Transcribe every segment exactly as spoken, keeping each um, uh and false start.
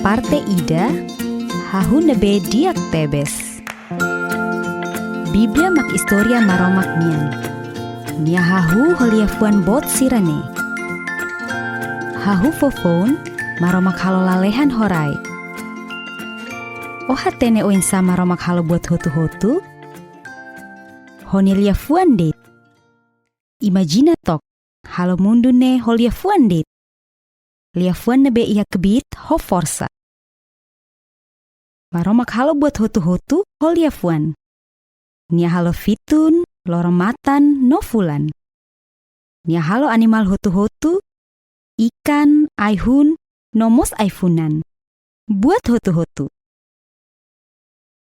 Parte ida, hahú ne'ebé di'ak tebes. Bíblia mak istória Maromak nian. Nia hahú ho liafuan boot sira-ne'e. Hahú foufoun, Maromak halo lalehan ho rai. Ó hatene oinsá Maromak halo buat hotu-hotu? Ho nia liafuan de'it. Imajina took, halo mundu ne'e ho liafuan de'it. Liafuan ne'ebé iha kbiit ho forsa. Maromak halo buat hotu-hotu ho liafuan. Nia halo fitun, loron-matan, no fulan. Nia halo animál hotu-hotu, ikan, ai-hun, no mós ai-funan. Buat hotu-hotu.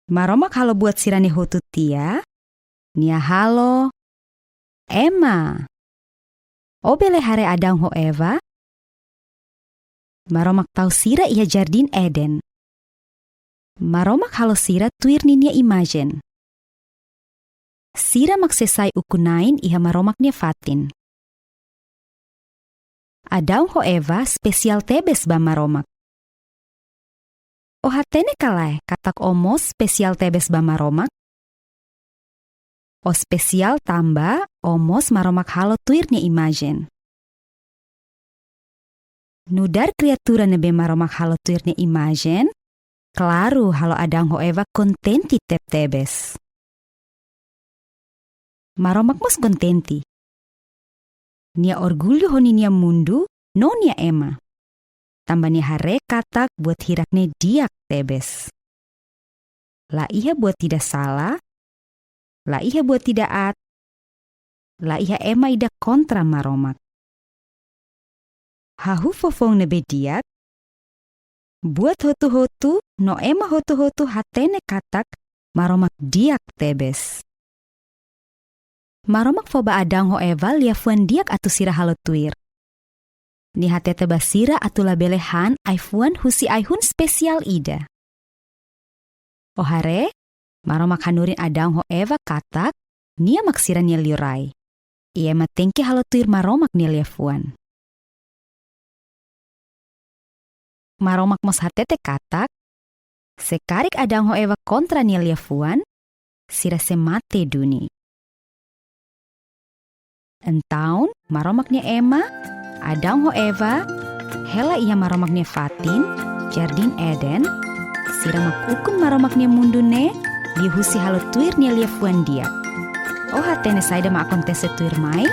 Maromak halo buat sira-ne'e hotu tiha, nia halo ema. Ó bele haree Adão ho Eva? Maromak tau sira iha Jardín Eden. Maromak halo sira tuir ninia imajen. Sira mak sei sai ukun-na'in iha Maromak nia fatin. Adão ho Eva espesiál tebes ba Maromak. Ó hatene ka lae katak ó mós espesiál tebes ba Maromak? Ó espesiál tanba ó mós Maromak halo tuir nia imajen. Nu'udar kriatura ne'ebé Maromak halo tuir nia imajen, klaru halo Adão ho Eva kontente tebetebes. Maromak mós kontente. Nia orgullu ho ninia mundu no nia ema. Tanba nia haree katak buat hirak-ne'e di'ak tebes. La iha buat ida sala, la iha buat ida aat, la iha ema ida kontra Maromak. Hahú foufoun ne'ebé di'ak, buat hotu-hotu no ema hotu-hotu hatene katak Maromak di'ak tebes. Maromak fó ba Adão ho Eva liafuan di'ak atu sira halo tuir. Nia hatete ba sira atu labele han ai-fuan husi ai-hun espesiál ida. Ó haree, Maromak hanorin Adão ho Eva katak nia mak sira-nia liurai. I ema tenke halo tuir Maromak nia liafuan. Maromak mós hatete katak, se karik Adão ho Eva kontra nia liafuan, sira sei mate duni. Entaun, Maromak nia ema, Adão ho Eva, hela iha Maromak nia fatin, Jardín Eden, sira mak ukun Maromak nia mundu ne'e, liuhusi halo tuir nia liafuan di'ak. Ó hatene saida mak akontese tuirmai?